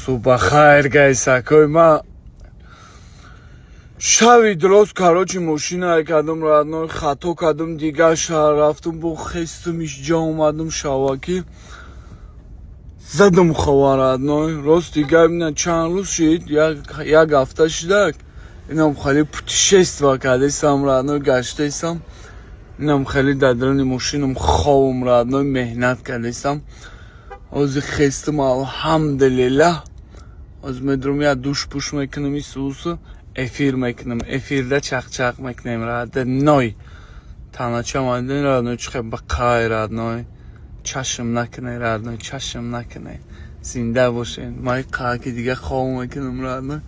Субҳахайр, гайсакой. Ма шави дроз, короче, мошинае кардам, родной, хато кардам, дигар шаҳр рафтам, бо хестум, ишҷа омадам, шавакӣ задам хова, родной. Рост дигар ина чанд рӯз шид, як ҳафта шидак, инам хеле путешество кардесам, родной, гаштесам, инам хеле дар даруни мошинам ховам, родной, меҳнат кардесам. Ҳозир хестум, алҳамдулиллаҳ. Ҳозир медурам, як душ пуш мекунам, исусу эфир мекунам, эфирда чақчақ мекунем, родной. Таначам родной, чихе бақай, родной, чашм накунед, родной, чашм накунед, зинда бошед. Ман қааки дига хов мекунам, родной,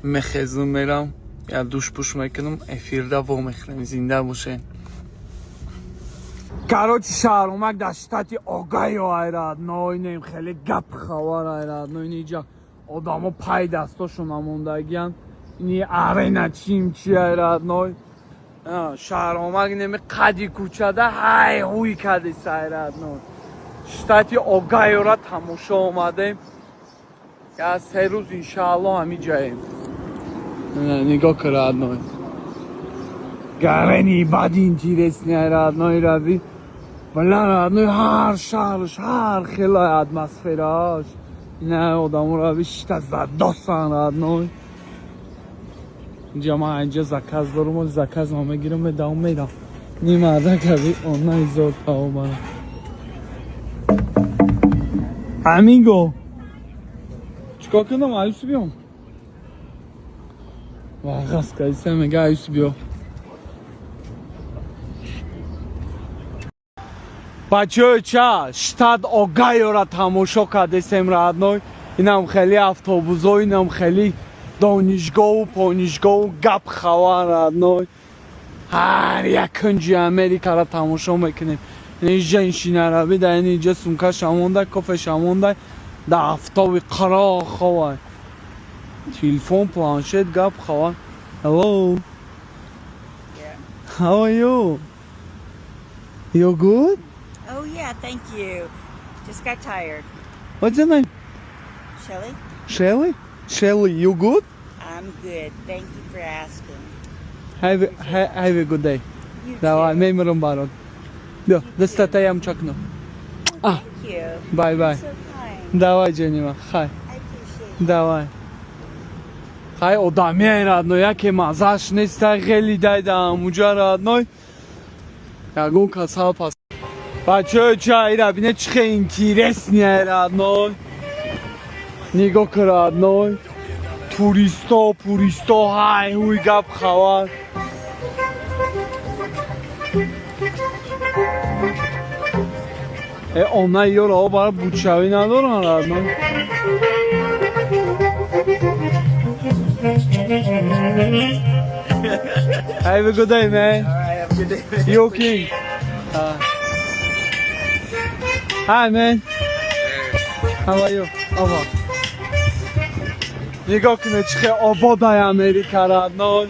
мехезум, мерам, як душ пуш мекунам, эфирда во мехӯрем. Зинда бошед. Короче, шаҳромак дар штати Огайо ай, родной, нем хеле гап хабар ай, родной. Ниҷа одамо пай дастошон намондагиян, ини арена чим чи ай, родной. Шаҳромак неми қади кӯчада ҳай ҳуй кардеса ай, родной. Штати Огайора тамошо омадем, я 3 рӯз иншаалло ҳами ҷаем. Нигоҳ кун, родной, гарени бади интересный, родной, рави бала, родной, ҳар шаҳрш ҳар хела атмосферааш. Ина одамо рави шита задосан, родной. Инҷа ман инҷа заказ дорум, заказ ма мегирам, медавам, мерам. Ни мардак рави она изор таомара. Amigo, чикор кунам? Аюс биём, вағаз кайса мега, аюс биё. Бачаҳои ча, штат Огайора тамошо кардесем, родной. Инам хеле автобузо, инам хеле донишгоҳу понишгоҳу гап хабар, родной. Ҳар як кунҷи Америкаро тамошо мекунем. Инҷа иншинараби дар инҷа сумкаша монда, кофеша монда, дар афтоби қаро ховай, телефон, планшет, гап хабар. Hello. Yeah. How are you? You good? Oh yeah, thank you. Just got tired. What's your name? Shelly? Shelly? Shelly, you good? I'm good. Thank you for asking. Have a good day. You Давай, too. Мемирам барот. Бё, дастатаям чакну. Thank you. Bye bye. You're so kind. Давай, ҷонима, хай. I appreciate it. Давай. Хай, одамияй, родной, яке маззаш неста, хеле дайда амуҷа, родной. Ягон касал пас. Бачаҳои ча, ира бине, чӣ хел интересный, родной. Нигоҳ кун, родной. Туристо, пуристо, ҳай ҳуй, гап хабар. Э, она ёро бара бучавӣ надоран, родной. Have a good day, man. All right, have a good day. You okay? Hi, man. How are you? Ава. Нигоҳ кунед, чӣ хел ободай Америка, родной.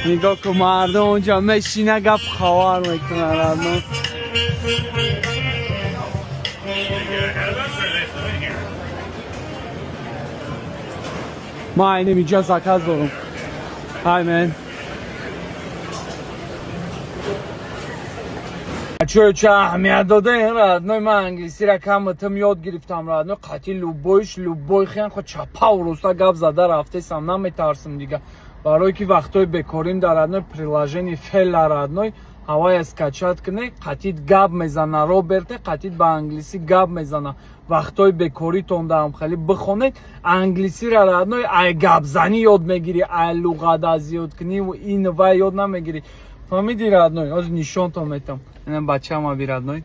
Нигоҳ кун, мардум онҷа мешина, гап хабар мекунад, родной. Ман айнем инҷа заказ дорам. Hi, man. Чо ча аҳамият додаем, родной, ман англисиро каматам ёд гирифтам, родной, қатъи любойш любой хен хо чапау руса гап зада рафтесам, наметарсам дига. Барое ки вақтҳои бекорим дар, родной, приложение Фела, родной, ҳавая скачать куне, қатъит гап мезана Роберте, қатъит ба англисӣ гап мезана. Вақтҳои бекоритон даам хеле бихонед англисиро, родной, ай гапзанӣ ёд мегирӣ, ай луғат аз ёд кунӣ ин вай ёд намегирӣ. Фаҳмидӣ, родной? Ҳозир нишонтон метам. Ина бачама би, родной.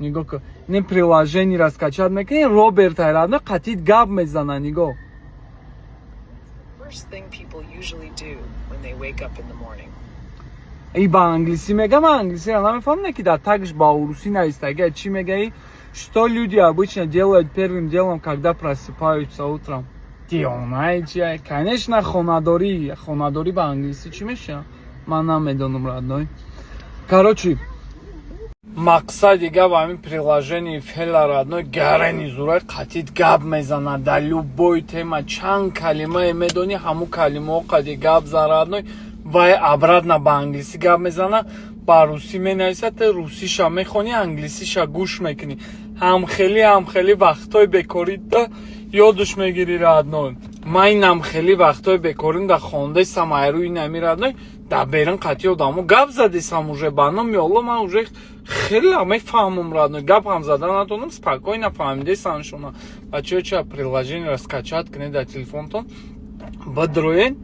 Нигоҳ кун. Ин приложениеро скачать мекунӣ, Роберт ай, родной, қатъит гап мезана, нигоҳ. First thing people usually do when they wake up in the morning. И ба англисӣ мега, ман англисиро намефаҳмам, ки дар тагш ба урусӣ нависта. Ага, чӣ мегаи? Что люди обычно делают первым делом, когда просыпаются утром? Дионай чи? Конечно, хонадорӣ. Хонадорӣ ба англисӣ чӣ мешавад? Ман намедонам, родной. Короче, Мақсади гап, ҳамин приложение Фела, родной, гарени зурай қатид гап мезанад дар любой тема. Чанд калимае медонӣ, ҳамун калимаҳо қади гап зан, родной, вай обратно ба англисӣ гап мезанад, ба русӣ менависад, ту русиша мехонӣ, англисиша гӯш мекунӣ. Ҳамхелӣ вақтҳои бекорида ёдуш мегирӣ, родной. Ман инам хеле вақтҳои бекорим да хондесам, айрӯи нами, родной, дар берун қатъи одамо гап задесам уже. Ба номи Алло, ман уже хеле мефаҳмам, родной. Гап ҳам зада натонам, спокойно фаҳмидесам шуна. Бачаҳо, ча приложение ро скачать кунед дар телефонтон, бидроен.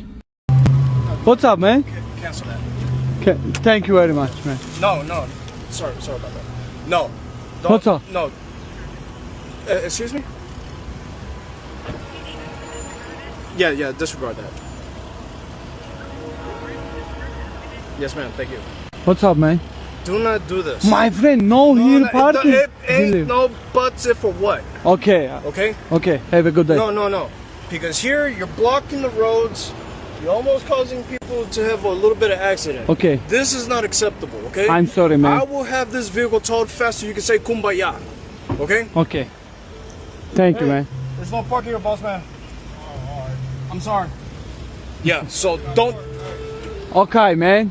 What's up, man? Cancel that. Okay, thank you very much, man. No. Sorry, sorry about that. No. Don't, What's up? No. Excuse me? Yeah, disregard that. Yes, ma'am. Thank you. What's up, man? Do not do this. My friend, no, No, here no, parking. It ain't no buts if or what. Okay, Okay? okay. Have a good day. No. Because here you're blocking the roads. You're almost causing people to have a little bit of accident. Okay. This is not acceptable, okay? I'm sorry, man. I will have this vehicle towed faster. You can say kumbaya. Okay? Okay. Thank you, man. There's no parking here, boss man. I'm sorry. Yeah, so don't. Okay, man.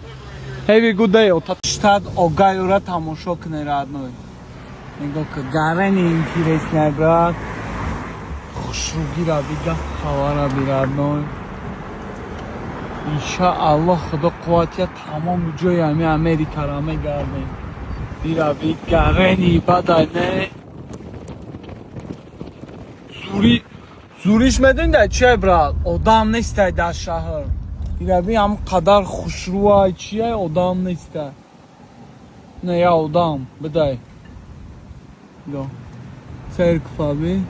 Have a good day. Штат Огайора тамошо кунед, родной. Нигоҳ кун, гарани интересный, брат. Хушругира бига, хабара би, родной. Иншааллоҳ, Худо қувватия, тамоми ҷои ҳами Америкара мегардем. Бирави гарени бадай не. Зури зуриш медонӣ дар чия, брат? Одам нестай дар шаҳр. Ирави ҳам қадар хушрӯай, чия, одам нестай. Не, я одам, бидай. Го. Церковь аби.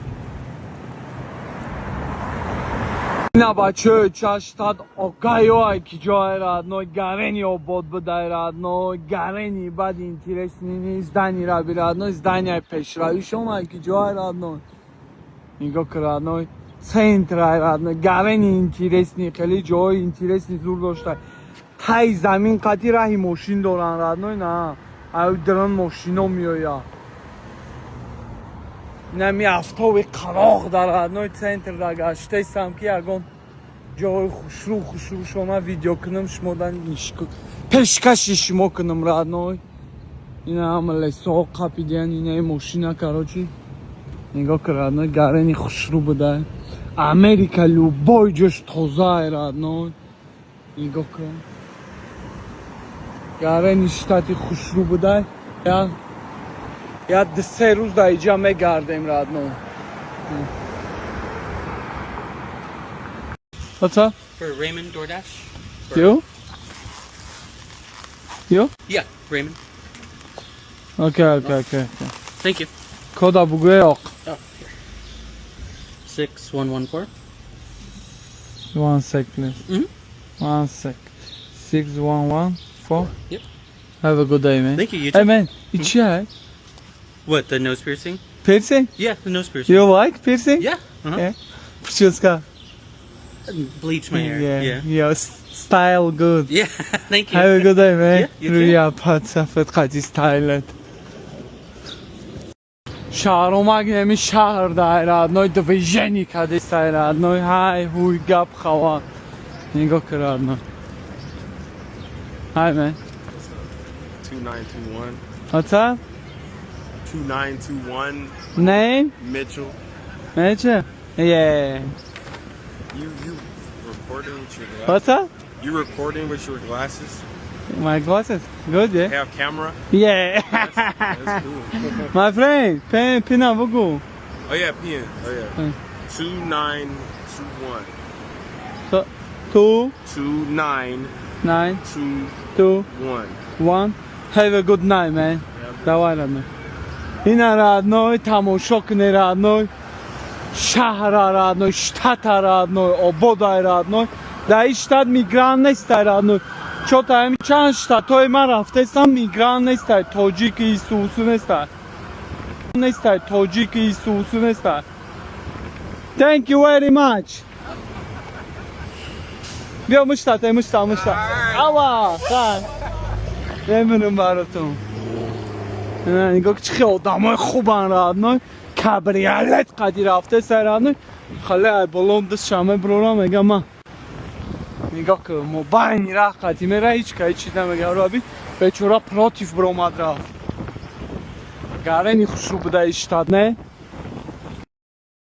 Ина, бачаҳо, ча штат Огайо ай ки ҷое, родной, гарени обод бидай, родной, гарени баъди интересный здание ра би, родной, здания пешравишон ай ки ҷое, родной. Нигоҳ ки, родной, центр ай, родной, гарени интересный, хеле ҷои интересный зур дошта. Тай замин қати раҳи мошин доранд, родной, на. Ай дрон мошино меояд. Инами афтоби қароқ дар, родной, центр да гаштаистам, ки ягон ҷои хушрӯ хушрӯшона видео кунам, шумодан пешкаши шумо кунам, родной. Ина ҳама лесоҳо қапидиян, инаи мошина, короче. Нигоҳ ки, родной, гарени хушрӯ буда. Америка любой ҷош тоза, родной. Нигоҳ кун. Гарени штати хушрӯ буда. Я 2-3 рӯз дар иҷа мегардем, родной. What's up? For Raymond DoorDash? You? You? Yeah, Raymond. Okay. Thank you. Кода бугӯе оқ. Oh, here. 6114. One sec, please. One sec. 6114. Yep. Have a good day, man. Thank you. You Hey, too. man, it's чия? What, the nose piercing? Piercing? Yeah, the nose piercing. You like piercing? Yeah. Uh-huh. Yeah. Прическа. Bleach my hair. Yeah. Yeah. Yeah. Style good. Yeah. Thank you. Have a good day, man. Yeah, you too. Рӯя пат қати стайлет. Шаҳромак неми шаҳр дай, родной, движение кадистай, родной, ҳай ҳуй гап хава. Нигоҳ ки, родной. Hi, man. 2921. What's up? 2921. Name? Mitchell. Mitchell? Yeah. You recording with your glasses? What's up? You recording with your glasses? My glasses. Good, yeah? Have camera? Yeah. That's cool. My friend, pen, pina bugu. Oh yeah, PN. Oh yeah. 2921. So, two, 29 nine, 2 two, 1. One. Have a good night, man. Давай, родной. Ина, родной, тамошо кунед, родной. Шаҳра, родной, штата, родной, ободай, родной. Дар ин штат мигрант нестай, родной. Чота ҳами чанд штатҳои ман рафтаистам, мигрант нестай, тоҷики исусу нестай. Нестай, тоҷики исусу нестай. Thank you very much. Биё муштата, мушта, мушта. Ава, ха. Мемунам баротон. Нигоҳ, чӣ хел одамои хубан, родной. Кабриолет қади рафте сай, родной. Хале ай болон дастша меброрам, мега ман. Нигоҳ ки мо байни раҳ қади мера, ҳеч ка ҳеч чиз намега. Раби бечора против биромад, рафт. Гарени хушрӯ буда иштад, не?